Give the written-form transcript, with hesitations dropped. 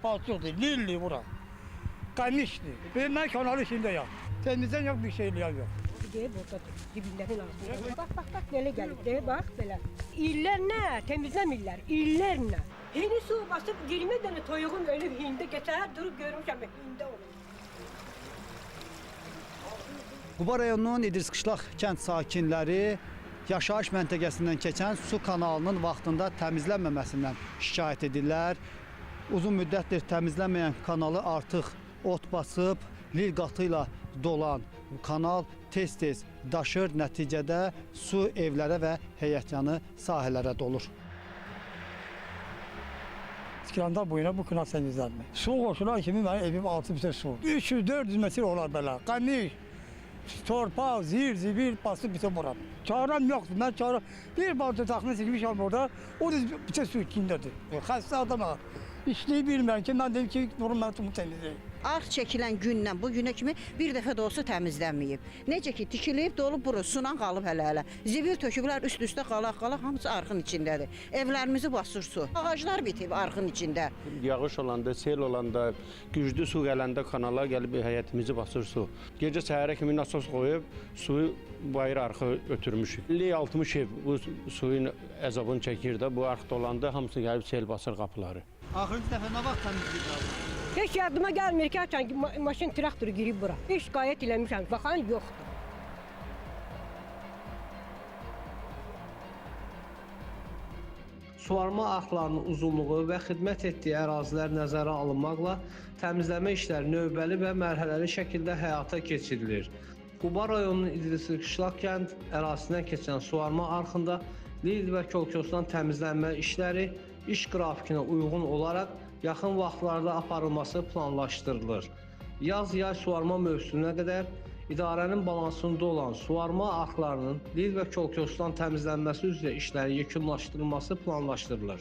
Palçıqdır, lilli bura. Qamışdır. Mən kanalı içində yox. Təmizlən yox, bir şey eləyən yox. Deyir buradadır, dibindəkin ağzında. Bax, bax, bax, belə gəlib, deyir, bax, belə. İllərlə təmizləmirlər, illərlə. Hini su basıb 20 dənə toyuğum ölüb hində, geçər durub görmüşəm, hində olub. Quba rayonunun İdris Qışlaq kənd sakinləri yaşayış məntəqəsindən keçən su kanalının vaxtında təmizlənməməsindən şikayət edirlər. Uzun müddətdir təmizlənməyən kanalı artıq ot basıb, lil qatı ilə dolan kanal tez-tez daşır, nəticədə su evlərə və həyətyanı sahələrə dolur. Tikilanda bu yana bu kanal təmizlənmir. Su qoşulan kimi mənim evim altı bütün su. 300-400 metr olar belə. Qamış, torpaq, zir, zibil basıb bütün buranı. Çarəm yoxdur. Mən çarəm bir balaca taxma çəkmişəm orada. O da bütün su içindədir. Xəstə adamam. İşləyə bilmirəm ki, mən deyim ki, durun mən bunu təmizləyim. Arx çəkilən gündən bu günə kimi bir dəfə də olsa təmizlənməyib. Necə ki tikilib, dolub buru, sunan qalıb hələ-hələ. Zibil töküblər üst-üstə qalaq-qalaq, hamısı arxın içindədir. Evlərimizi basır su. Ağaclar bitib arxın içində. Yağış olanda, sel olanda, güclü su gələndə kanala gəlib həyətimizi basır su. Gecə səhərə kimi nasos qoyub suyu bayır arxı ötürmüşük. 50-60 ev bu suyun əzabını çəkir də, bu arx dolanda hamısı gəlib sel basır qapıları. Axırıncı dəfə nə vaxt təmizləyiblər? Heç yadıma gəlmir ki, açan ki, maşın traktoru girib bura. Heç şikayət eləmişəm, baxan yoxdur. Suvarma arxlarının uzunluğu və xidmət etdiyi ərazilər nəzərə alınmaqla təmizləmə işləri növbəli və mərhələli şəkildə həyata keçirilir. Quba rayonunun İdris Qışlaq kənd ərazisindən keçən suvarma arxında lil və kolkosdan təmizlənmə işləri iş qrafikinə uyğun olaraq yaxın vaxtlarda aparılması planlaşdırılır. Yaz-yay suvarma mövsümünə qədər idarənin balansında olan suvarma arxlarının lil və kolkosdan təmizlənməsi üzrə işlərin yekunlaşdırılması planlaşdırılır.